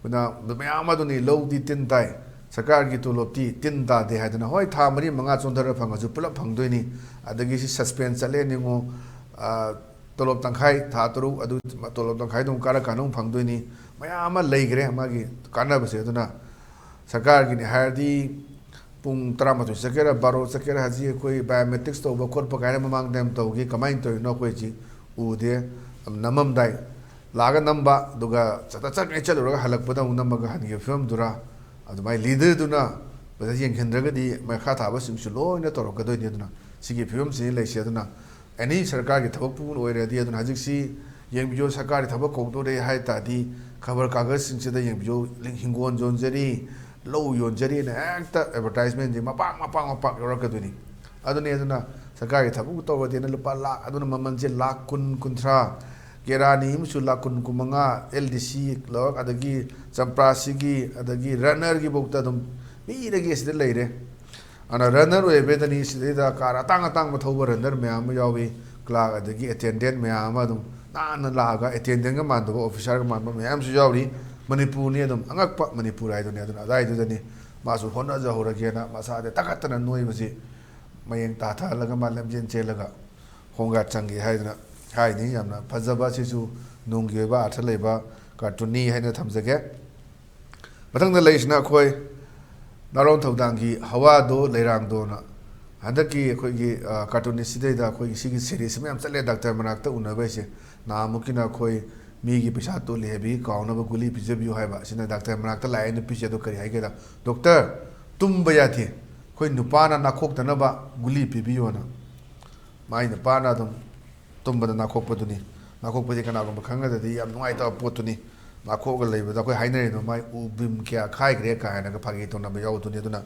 ꯑꯗꯨꯅ ꯃꯌꯥꯝ ꯑꯗꯨꯅꯤ, ꯂꯧꯗꯤ ꯇꯤꯟ ꯇꯥꯏ, ꯁꯔꯀꯥꯔꯒꯤ ꯇꯣꯂꯣꯞꯇꯤ ꯇꯤꯟ ꯇꯥꯗꯦ ꯍꯥꯏꯗꯅ, ꯍꯣꯏ, ꯊꯥ ꯃꯔꯤ ꯃꯉꯥ ꯆꯣꯟꯊꯔ ꯐꯪꯉꯁꯨ ꯄꯨꯂꯞ ꯐꯪꯗꯣꯏꯅꯤ꯫ ꯑꯗꯒꯤ ꯁꯤ ꯁꯁꯄꯦꯟ ꯆꯠꯂꯦ ꯅꯤꯡꯉꯣ, ꯑ, ꯇꯣꯂꯣꯞ ꯇꯪꯈꯥꯏ, ꯊꯥ ꯇꯔꯨꯛ, ꯑꯗꯨ ꯇꯣꯂꯣꯞ ꯇꯪꯈꯥꯏꯗꯣ ꯑꯃꯨꯛ ꯀꯥꯔꯀꯥꯟꯗ ꯑꯃꯨꯛ ꯐꯪꯗꯣꯏꯅꯤ꯫ ꯃꯌꯥꯝ ꯑꯃ ꯂꯩꯈ꯭ꯔꯦ ꯃꯥꯒꯤ ꯀꯥꯟꯅꯕꯁꯦ꯫ ꯑꯗꯨꯅ ꯁꯔꯀꯥꯔꯒꯤꯅꯤ ꯍꯥꯏꯔꯗꯤ ꯄꯨꯡ ꯇꯔꯥꯃꯥꯊꯣꯏ ꯆꯠꯀꯦꯔꯥ, ꯕꯥꯔꯣ ꯆꯠꯀꯦꯔꯥ, ꯍꯧꯖꯤꯛ ꯑꯩꯈꯣꯏ ꯕꯥꯏꯑꯣꯃꯦꯇ꯭ꯔꯤꯛꯁ ꯇꯧꯕ ꯈꯣꯠꯄ ꯀꯥꯏꯅ ꯃꯃꯥꯡꯗ ꯌꯥꯝ ꯇꯧꯈꯤ꯫ ꯀꯃꯥꯏꯅ ꯇꯧꯔꯤꯅꯣ ꯑꯩꯈꯣꯏ ꯍꯧꯖꯤꯛ ꯎꯗꯦ꯫ ꯅꯝꯃꯝꯗꯥꯏ ꯂꯥꯛꯑꯒ ꯅꯝꯕ, ꯑꯗꯨꯒ ꯆꯠꯇ ꯆꯠꯉꯩ ꯆꯠꯂꯨꯔꯒ ꯍꯜꯂꯛꯄꯗ ꯑꯃꯨꯛ ꯅꯝꯃꯒ ꯍꯟꯈꯤꯕ ꯐꯤꯕꯝꯗꯨꯔꯥ? ꯑꯗꯨꯃꯥꯏꯅ ꯂꯤꯗꯔꯗꯨꯅ ꯐꯖꯅ ꯌꯦꯡꯁꯤꯟꯗ꯭ꯔꯒꯗꯤ ꯃꯈꯥ ꯊꯥꯕꯁꯤꯡꯁꯨ ꯂꯣꯏꯅ ꯇꯧꯔꯛꯀꯗꯣꯏꯅꯤ꯫ ꯑꯗꯨꯅ ꯁꯤꯒꯤ ꯐꯤꯕꯝꯁꯤꯅꯤ ꯂꯩꯁꯦ꯫ ꯑꯗꯨꯅ ꯑꯦꯅꯤ ꯁꯔꯀꯥꯔꯒꯤ ꯊꯕꯛꯄꯨ ꯑꯣꯏꯔꯗꯤ, ꯑꯗꯨꯅ ꯍꯧꯖꯤꯛꯁꯤ ꯌꯦꯡꯕꯤꯌꯨ, ꯁꯔꯀꯥꯔꯒꯤ ꯊꯕꯛ ꯀꯧꯗꯣꯔꯦ ꯍꯥꯏ ꯇꯥꯔꯗꯤ ꯈꯕꯔ ꯀꯥꯒꯖꯁꯤꯡꯁꯤꯗ ꯌꯦꯡꯕꯤꯌꯨ, ꯍꯤꯡꯒꯣꯜ ꯌꯣꯟꯖꯔꯤ, ꯂꯧ ꯌꯣꯟꯖꯔꯤꯅ ꯍꯦꯛꯇ ꯑꯦꯗꯚꯔꯇꯥꯏꯖꯃꯦꯟꯁꯦ ꯃꯄꯥꯛ ꯃꯄꯥꯛ ꯃꯄꯥꯛ ꯌꯥꯎꯔꯛꯀꯗꯣꯏꯅꯤ꯫ ꯑꯗꯨꯅꯤ, ꯑꯗꯨꯅ ꯁꯔꯀꯥꯔꯒꯤ ꯊꯕꯛ ꯇꯧꯔꯗꯤꯅ ꯂꯨꯄꯥ ꯂꯥꯛ, ꯑꯗꯨꯅ ꯃꯃꯜꯁꯦ ꯂꯥꯛ ꯀꯨꯟ, ꯀꯨꯟꯊ꯭ꯔꯥ, ꯀꯦꯔꯥꯅꯤ ꯑꯃꯁꯨ ꯂꯥꯛ ꯀꯨꯟ, ꯀꯨꯟꯃꯉꯥ, ꯑꯦꯜ ꯗꯤ ꯁꯤ ꯂꯧꯔꯛ, ꯑꯗꯒꯤ ꯆꯝꯄ꯭ꯔꯥꯁꯤꯒꯤ, ꯑꯗꯒꯤ ꯔꯟꯅꯔꯒꯤ ꯐꯥꯎꯗ ꯑꯗꯨꯝ ꯃꯤꯗꯒꯤ ꯑꯁꯤꯗ ꯂꯩꯔꯦ꯫ ꯑꯗꯨꯅ ꯔꯟꯅꯔ ꯑꯣꯏꯕꯗꯅꯤ ꯁꯤꯗꯩꯗ ꯀꯥꯔ ꯑꯇꯥꯡ ꯑꯇꯥꯡꯕ ꯊꯧꯕ ꯔꯟꯅꯔ ꯃꯌꯥꯝ ꯑꯃ ꯌꯥꯎꯏ, ꯀ꯭ꯂꯥꯔꯛ ꯑꯗꯒꯤ ꯑꯦꯇꯦꯟꯗꯦꯟ ꯃꯌꯥꯝ ꯑꯃ ꯑꯗꯨꯝ ꯅꯥꯟꯅ ꯂꯥꯛꯑꯒ ꯑꯦꯇꯦꯟꯗꯦꯟꯒ ꯃꯥꯟꯗꯕ, ꯑꯣꯐꯤꯁꯥꯔꯒ ꯃꯥꯟꯕ ꯃꯌꯥꯝꯁꯨ ꯌꯥꯎꯔꯤ꯫ ꯃꯅꯤꯄꯨꯔꯅꯤ ꯑꯗꯨꯝ ꯑꯉꯛꯄ ꯃꯅꯤꯄꯨꯔ ꯍꯥꯏꯗꯨꯅꯤ꯫ ꯑꯗꯨꯅ ꯑꯗꯥꯏꯗꯨꯗꯅꯤ ꯃꯥꯁꯨ ꯍꯣꯠꯅꯖꯍꯧꯔꯒꯦꯅ ꯃꯁꯥꯗ ꯇꯥꯈꯠꯇꯅ ꯅꯣꯏꯕꯁꯤ ꯃꯌꯦꯡ ꯇꯥꯊꯍꯜꯂꯒ ꯃꯥ ꯂꯝꯖꯦꯟ ꯆꯦꯜꯂꯒ ꯍꯣꯝ ꯒꯥꯔꯗ ꯆꯪꯒꯦ ꯍꯥꯏꯗꯅ ꯍꯥꯏꯅꯤ꯫ ꯌꯥꯝꯅ ꯐꯖꯕ, ꯑꯁꯤꯁꯨ ꯅꯨꯡꯒꯤ ꯑꯣꯏꯕ ꯑꯥꯔꯊ ꯂꯩꯕ ꯀꯥꯔꯇꯨꯟꯅꯤ ꯍꯥꯏꯅ ꯊꯝꯖꯒꯦ꯫ ꯃꯊꯪꯗ ꯂꯩꯔꯤꯁꯤꯅ ꯑꯩꯈꯣꯏ ꯅꯥꯔꯣꯟ ꯊꯧꯗꯥꯡꯒꯤ ꯍꯋꯥꯗꯣ ꯂꯩꯔꯥꯡꯗꯣꯅ꯫ ꯍꯟꯗꯛꯀꯤ ꯑꯩꯈꯣꯏꯒꯤ, ꯑ, ꯀꯥꯔꯇꯨꯟ ꯑꯁꯤꯗꯩꯗ ꯑꯩꯈꯣꯏꯒꯤ ꯁꯤꯒꯤ ꯁꯦꯔꯤꯁ ꯑꯃ ꯌꯥꯝ ꯆꯠꯂꯦ, ꯗꯥꯛꯇꯔ ꯃꯅꯥꯛꯇ ꯎꯅꯕ ꯍꯥꯏꯁꯦ꯫ ꯅꯍꯥꯟꯃꯨꯛꯀꯤꯅ ꯑꯩꯈꯣꯏ ꯃꯤꯒꯤ ꯄꯩꯁꯥ ꯇꯣꯜꯂꯤ ꯍꯥꯏꯕꯒꯤ ꯀꯥꯎꯅꯕ ꯒꯨꯂꯤ ꯄꯤꯖꯕꯤꯌꯨ ꯍꯥꯏꯕ꯫ ꯑꯁꯤꯅ ꯗꯥꯛꯇꯔ ꯃꯅꯥꯛꯇ ꯂꯥꯛꯑꯦ ꯅꯨꯄꯤꯁꯦ, ꯑꯗꯣ ꯀꯔꯤ ꯍꯥꯏꯒꯦꯗ, "ꯗꯣꯛꯇꯔ, ꯇꯨꯝꯕ ꯌꯥꯗꯦ, ꯑꯩꯈꯣꯏ ꯅꯨꯄꯥꯅ ꯅꯥꯈꯣꯛꯇꯅꯕ ꯒꯨꯂꯤ ꯄꯤꯕꯤꯌꯣꯅ"꯫ ꯃꯥꯏ ꯅꯨꯄꯥꯅ ꯑꯗꯨꯝ ꯇꯨꯝꯕꯗ ꯅꯥꯈꯣꯛꯄꯗꯨꯅꯤ꯫ ꯅꯥꯈꯣꯛꯄꯁꯦ ꯀꯅꯥꯒꯨꯝꯕ ꯈꯪꯅꯗꯗꯤ ꯌꯥꯝ ꯅꯨꯡꯉꯥꯏꯇꯕ ꯄꯣꯠꯇꯨꯅꯤ꯫ ꯅꯥꯈꯣꯛꯑꯒ ꯂꯩꯕꯗ ꯑꯩꯈꯣꯏ ꯍꯥꯏꯅꯔꯤꯗꯣ, "ꯃꯥꯏ ꯎ ꯕꯤꯝ ꯀꯌꯥ ꯈꯥꯏꯈ꯭ꯔꯦ" ꯀꯥꯏꯅꯒ ꯐꯥꯒꯤ ꯇꯧꯅꯕ ꯌꯥꯎꯕꯗꯨꯅꯤ꯫ ꯑꯗꯨꯅ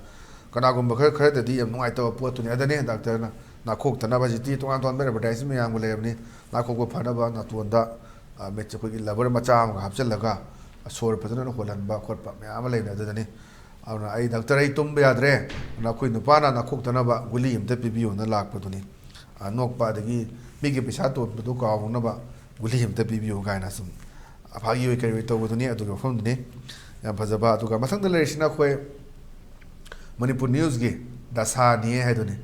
ꯀꯅꯥꯒꯨꯝꯕ ꯈꯔ, ꯈꯔꯗꯗꯤ ꯌꯥꯝ ꯅꯨꯡꯉꯥꯏꯇꯕ ꯄꯣꯠꯇꯨꯅꯤ꯫ ꯑꯗꯨꯅꯤ ꯗꯥꯛꯇꯔꯅ ꯅꯥꯈꯣꯛꯇꯅꯕ, ꯍꯧꯖꯤꯛꯇꯤ ꯇꯣꯉꯥꯟ ꯇꯣꯉꯥꯟꯕ ꯑꯦꯗꯚꯔꯇꯥꯏꯁ ꯃꯌꯥꯝꯒ ꯂꯩꯔꯕꯅꯤ꯫ ꯅꯥꯈꯣꯛꯄ ꯐꯅꯕ ꯅꯥꯇꯣꯟꯗ, ꯑ, ꯃꯦꯠꯁ ꯑꯩꯈꯣꯏꯒꯤ ꯂꯕꯔ ꯃꯆꯥ ꯑꯃꯒ ꯍꯥꯞꯆꯤꯜꯂꯒ, ꯑ, ꯁꯣꯔ ꯐꯖꯅ ꯍꯣꯜꯍꯟꯕ ꯈꯣꯠꯄ ꯃꯌꯥꯝ ꯑꯃ ꯂꯩꯕꯅꯦ꯫ ꯑꯗꯨꯗꯅꯤ ꯑꯗꯨꯅ, "ꯑꯩ ꯗꯥꯛꯇꯔ, ꯑꯩ ꯇꯨꯝꯕ ꯌꯥꯗ꯭ꯔꯦ, ꯑꯗꯨꯅ ꯑꯩꯈꯣꯏ ꯅꯨꯄꯥꯅ ꯅꯥꯈꯣꯛꯇꯅꯕ ꯒꯨꯂꯤ ꯑꯝꯇ ꯄꯤꯕꯤꯌꯨꯅ" ꯂꯥꯛꯄꯗꯨꯅꯤ꯫ ꯑ, ꯅꯣꯛꯄ ꯑꯗꯒꯤ ꯃꯤꯒꯤ ꯄꯩꯁꯥ ꯇꯣꯟꯕꯗꯨ ꯀꯥꯎꯅꯕ ꯒꯨꯂꯤ ꯑꯝꯇ ꯄꯤꯕꯤꯌꯨ ꯀꯥꯏꯅ ꯁꯨꯝ ꯐꯥꯒꯤ ꯑꯣꯏ ꯀꯔꯤ ꯑꯣꯏ ꯇꯧꯕꯗꯨꯅꯤ꯫ ꯑꯗꯨꯒꯤ ꯋꯥꯐꯝꯗꯨꯅꯤ ꯌꯥꯝ ꯐꯖꯕ꯫ ꯑꯗꯨꯒ ꯃꯊꯪꯗ ꯂꯩꯔꯤꯁꯤꯅ ꯑꯩꯈꯣꯏ ꯃꯅꯤꯄꯨꯔ ꯅ꯭ꯌꯨꯁꯀꯤ ꯗꯁꯥꯅꯤ ꯍꯥꯏꯗꯨꯅꯤ꯫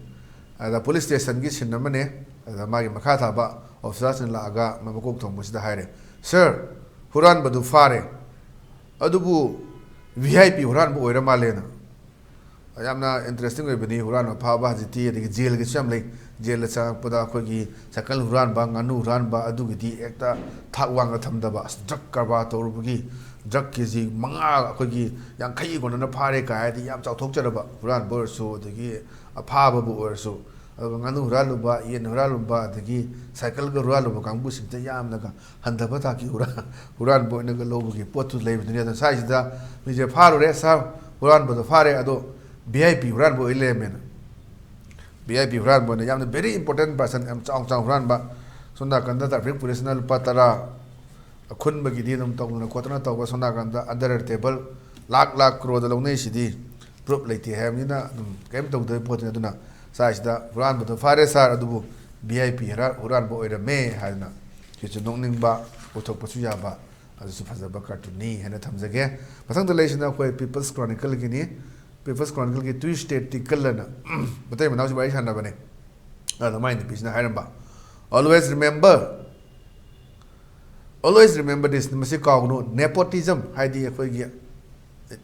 ꯑꯗ ꯄꯨꯂꯤꯁ ꯁ꯭ꯇꯦꯁꯟꯒꯤ ꯁꯤꯟ ꯑꯃꯅꯦ꯫ ꯑꯗ ꯃꯥꯒꯤ ꯃꯈꯥ ꯊꯥꯕ ꯑꯣꯐꯤꯁꯥꯔꯁꯤꯡ ꯂꯥꯛꯑꯒ ꯃꯀꯣꯛ ꯊꯣꯡꯕꯁꯤꯗ ꯍꯥꯏꯔꯦ, "ꯁꯥꯔ, ꯍꯨꯔꯥꯟꯕꯗꯨ ꯐꯥꯔꯦ, ꯑꯗꯨꯕꯨ ꯚꯤ ꯑꯥꯏ ꯄꯤ ꯍꯨꯔꯥꯟꯕ ꯑꯣꯏꯔ ꯃꯥꯜꯂꯦꯅ"꯫ ꯌꯥꯝꯅ ꯏꯟꯇꯔꯦꯁꯇꯤꯡ ꯑꯣꯏꯕꯅꯤ꯫ ꯍꯨꯔꯥꯟꯕ ꯐꯥꯕ ꯍꯧꯖꯤꯛꯇꯤ, ꯑꯗꯒꯤ ꯖꯦꯜꯒꯤꯁꯨ ꯌꯥꯝ ꯂꯩ꯫ ꯖꯦꯜꯗ ꯆꯪꯉꯛꯄꯗ ꯑꯩꯈꯣꯏꯒꯤ ꯁꯥꯏꯀꯜ ꯍꯨꯔꯥꯟꯕ, ꯉꯥꯅꯨ ꯍꯨꯔꯥꯟꯕ, ꯑꯗꯨꯒꯤꯗꯤ ꯍꯦꯛꯇ ꯊꯥꯛ ꯋꯥꯡꯅ ꯊꯝꯗꯕ꯫ ꯑꯁ, ꯗ꯭ꯔꯒ ꯀꯔꯕꯥꯔ ꯇꯧꯔꯨꯕꯒꯤ ꯗ꯭ꯔꯒ ꯀꯦ ꯖꯤ ꯃꯉꯥ ꯑꯩꯈꯣꯏꯒꯤ ꯌꯥꯡꯈꯩ ꯀꯣꯟꯅꯅ ꯐꯥꯔꯦ ꯀꯥꯏ ꯍꯥꯏꯗꯤ ꯌꯥꯝ ꯆꯥꯎꯊꯣꯛꯆꯔꯕ ꯍꯨꯔꯥꯟꯕ ꯑꯣꯏꯔꯁꯨ, ꯑꯗꯒꯤ ꯑꯐꯥꯕꯕꯨ ꯑꯣꯏꯔꯁꯨ꯫ ꯑꯗꯨꯒ ꯉꯥꯅꯨ ꯍꯨꯔꯥꯜꯂꯨꯕ, ꯌꯦꯟ ꯍꯨꯔꯥꯜꯂꯨꯕ, ꯑꯗꯒꯤ ꯁꯥꯏꯀꯜꯒ ꯍꯨꯔꯥꯜꯂꯨꯕ ꯀꯥꯡꯕꯨꯁꯤꯡꯁꯦ ꯌꯥꯝꯅꯒ ꯍꯟꯊꯕ ꯊꯥꯛꯀꯤ ꯍꯨꯔꯥ-, ꯍꯨꯔꯥꯟꯕ ꯑꯣꯏꯅꯒ ꯂꯧꯕꯒꯤ ꯄꯣꯠꯇꯨ ꯂꯩꯕꯗꯨꯅꯤ꯫ ꯑꯗꯨꯅ ꯁ꯭ꯋꯥꯏꯁꯤꯗ ꯃꯤꯁꯦ ꯐꯥꯔꯨꯔꯦ, "ꯁꯥꯔ, ꯍꯨꯔꯥꯟꯕꯗꯣ ꯐꯥꯔꯦ, ꯑꯗꯣ ꯚꯤ ꯑꯥꯏ ꯄꯤ ꯍꯨꯔꯥꯟꯕ ꯑꯣꯏ ꯂꯩꯔꯝꯃꯦꯅ"꯫ ꯚꯤ ꯑꯥꯏ ꯄꯤ ꯍꯨꯔꯥꯟꯕ ꯑꯣꯏꯅ ꯌꯥꯝꯅ very important person, ꯌꯥꯝ ꯆꯥꯎ ꯆꯥꯎ ꯍꯨꯔꯥꯟꯕ꯫ ꯁꯣꯝ ꯅꯥꯀꯟꯗ traffic policeꯅ ꯂꯨꯄꯥ ꯇꯔꯥ ꯑꯈꯨꯟꯕꯒꯤꯗꯤ ꯑꯗꯨꯝ ꯇꯧꯗꯅ ꯈꯣꯠꯇꯅ ꯇꯧꯕ, ꯁꯣꯝ ꯅꯥꯀꯟꯗ under table ꯂꯥꯛ ꯂꯥꯛ ꯀ꯭ꯔꯣꯔꯗ ꯂꯧꯅꯩꯁꯤꯗꯤ꯫ ꯄ꯭ꯔꯨꯞ ꯂꯩꯇꯦ ꯍꯥꯏꯕꯅꯤꯅ ꯑꯗꯨꯝ ꯀꯔꯤꯝ ꯇꯧꯗꯕ ꯄꯣꯠꯇꯨꯅꯤ꯫ ꯑꯗꯨꯅ ꯁ꯭ꯋꯥꯏꯁꯤꯗ ꯍꯨꯔꯥꯟꯕꯗꯣ ꯐꯥꯔꯦ ꯁꯥꯔ, ꯑꯗꯨꯕꯨ ꯚꯤ ꯑꯥꯏ ꯄꯤ ꯍꯨꯔꯥꯟꯕ ꯑꯣꯏꯔꯝꯃꯦ ꯍꯥꯏꯗꯅ ꯁꯤꯁꯨ ꯅꯣꯛꯅꯤꯡꯕ, ꯎꯊꯣꯛꯄꯁꯨ ꯌꯥꯕ, ꯑꯗꯨꯁꯨ ꯐꯖꯕ ꯀꯥꯔꯇꯨꯟꯅꯤ ꯍꯥꯏꯅ ꯊꯝꯖꯒꯦ꯫ ꯃꯊꯪꯗ ꯂꯩꯔꯤꯁꯤꯅ ꯑꯩꯈꯣꯏ People's Chronicleꯒꯤꯅꯤ꯫ People's Chronicleꯒꯤ ꯇ꯭ꯋꯤꯁꯇꯦꯠ ꯇꯤꯀꯜ ꯑꯅ ꯃꯇꯩ ꯃꯅꯥꯎꯁꯤ ꯋꯥꯔꯤ ꯁꯥꯟꯅꯕꯅꯦ꯫ ꯑꯗ ꯃꯥꯏ ꯅꯨꯄꯤꯁꯤꯅ ꯍꯥꯏꯔꯝꯕ, Always remember, always remember this, ꯃꯁꯤ ꯀꯥꯎꯒꯅꯨ, nepotism ꯍꯥꯏꯗꯤ ꯑꯩꯈꯣꯏꯒꯤ, ꯑ,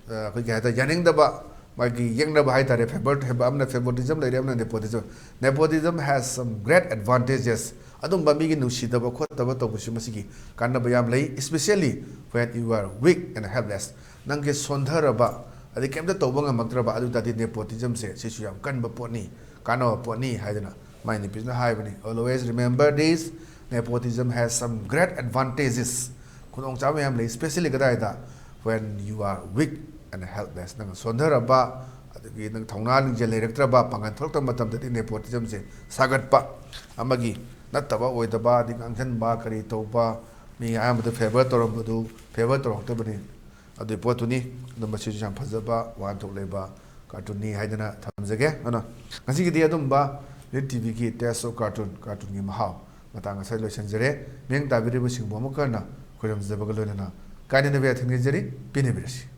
ꯑꯩꯈꯣꯏꯒꯤ ꯍꯥꯏꯇꯥꯔꯦ, ꯌꯥꯅꯤꯡꯗꯕ, ꯃꯥꯒꯤ ꯌꯦꯛꯅꯕ ꯍꯥꯏꯇꯥꯔꯦ, ꯐꯦꯚꯔ ꯍꯥꯏꯕ ꯑꯃꯅ favoritism ꯂꯩꯔꯦ, ꯑꯃꯅ nepotism꯫ Nepotism has some great advantages. ꯑꯗꯨꯝꯕ ꯃꯤꯒꯤ ꯅꯨꯡꯁꯤꯗꯕ ꯈꯣꯠꯇꯕ ꯇꯧꯕꯁꯨ ꯃꯁꯤꯒꯤ ꯀꯥꯟꯅꯕ ꯌꯥꯝ ꯂꯩ, especially when you are weak and helpless꯫ ꯅꯪꯒꯤ ꯁꯣꯟꯊꯔꯕ, ꯑꯗꯩ ꯀꯩꯝꯇ ꯇꯧꯕ ꯉꯝꯃꯛꯇ꯭ꯔꯕ, ꯑꯗꯨ ꯇꯥꯔꯗꯤ nepotismꯁꯦ ꯁꯤꯁꯨ ꯌꯥꯝ ꯀꯟꯕ ꯄꯣꯠꯅꯤ, ꯀꯥꯟꯅꯕ ꯄꯣꯠꯅꯤ ꯍꯥꯏꯗꯅ ꯃꯥꯏ ꯅꯨꯄꯤꯁꯤꯅ ꯍꯥꯏꯕꯅꯤ꯫ Always remember this, nepotism has some great advantages꯫ ꯈꯨꯗꯣꯡꯆꯥꯕ ꯌꯥꯝ ꯂꯩ, especially ꯀꯗꯥꯏꯗ? When you are weak and helpless꯫ ꯅꯪ ꯁꯣꯟꯊꯔꯕ, ꯑꯗꯒꯤ ꯅꯪ ꯊꯧꯅꯥ ꯂꯤꯡꯖꯦꯜ ꯂꯩꯔꯛꯇ꯭ꯔꯕ, ꯄꯥꯡꯒꯜ ꯊꯣꯛꯂꯛꯇꯕ ꯃꯇꯝꯗꯗꯤ nepotismꯁꯦ ꯁꯥꯒꯠꯄ, ꯑꯃꯒꯤ ꯅꯠꯇꯕ ꯑꯣꯏꯗꯕ, ꯑꯗꯩ ꯉꯥꯡꯁꯤꯟꯕ, ꯀꯔꯤ ꯇꯧꯕ, ꯃꯤ ꯑꯌꯥꯝꯕꯗ favor ꯇꯧꯔꯝꯕꯗꯨ favor ꯇꯧꯔꯛꯇꯕꯅꯤ꯫ ꯑꯗꯨꯒꯤ ꯄꯣꯠꯇꯨꯅꯤ꯫ ꯑꯗꯨ ꯃꯁꯤꯁꯨ ꯌꯥꯝ ꯐꯖꯕ ꯋꯥꯍꯟꯊꯣꯛ ꯂꯩꯕ cartoonꯅꯤ ꯍꯥꯏꯗꯅ ꯊꯝꯖꯒꯦ꯫ ꯑꯗꯨꯅ ꯉꯁꯤꯒꯤꯗꯤ ꯑꯗꯨꯝꯕ Lit TVꯒꯤ Taste of Cartoon, cartoonꯒꯤ ꯃꯍꯥꯎ ꯃꯇꯥꯡ ꯑꯁꯤꯗ ꯂꯣꯏꯁꯤꯟꯖꯔꯦ꯫ ꯃꯤꯠꯌꯦꯡ ꯇꯥꯕꯤꯔꯤꯕꯁꯤꯡꯕꯨ ꯑꯃꯨꯛꯀ ꯍꯟꯅ ꯈꯣꯏꯔꯝꯖꯕꯒ ꯂꯣꯏꯅꯅ ꯀꯥꯏꯅꯅꯕ ꯌꯥꯊꯪ ꯅꯤꯖꯔꯤ꯫ ꯄꯦꯟꯅꯕꯤꯔꯁꯤ꯫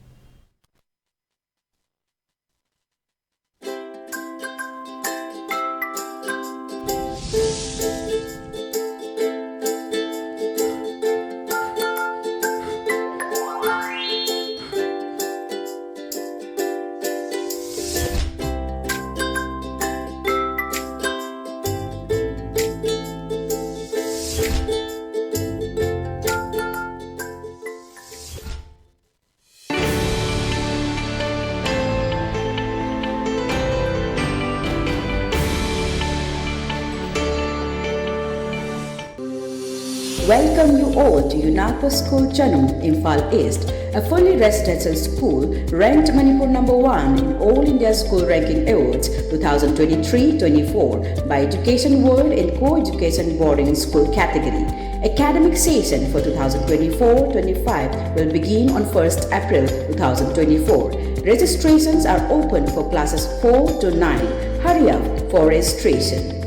Welcome you all to UNAPO School Chanum, Imphal East, a fully residential school ranked Manipur number one in All India School Ranking Awards two thousand twenty-three twenty-four by Education World and Co-Education Boarding School category. Academic session for two thousand twenty-four twenty-five will begin on first April two thousand twenty-four. Registrations are open for classes four to nine. Hurry up for registration.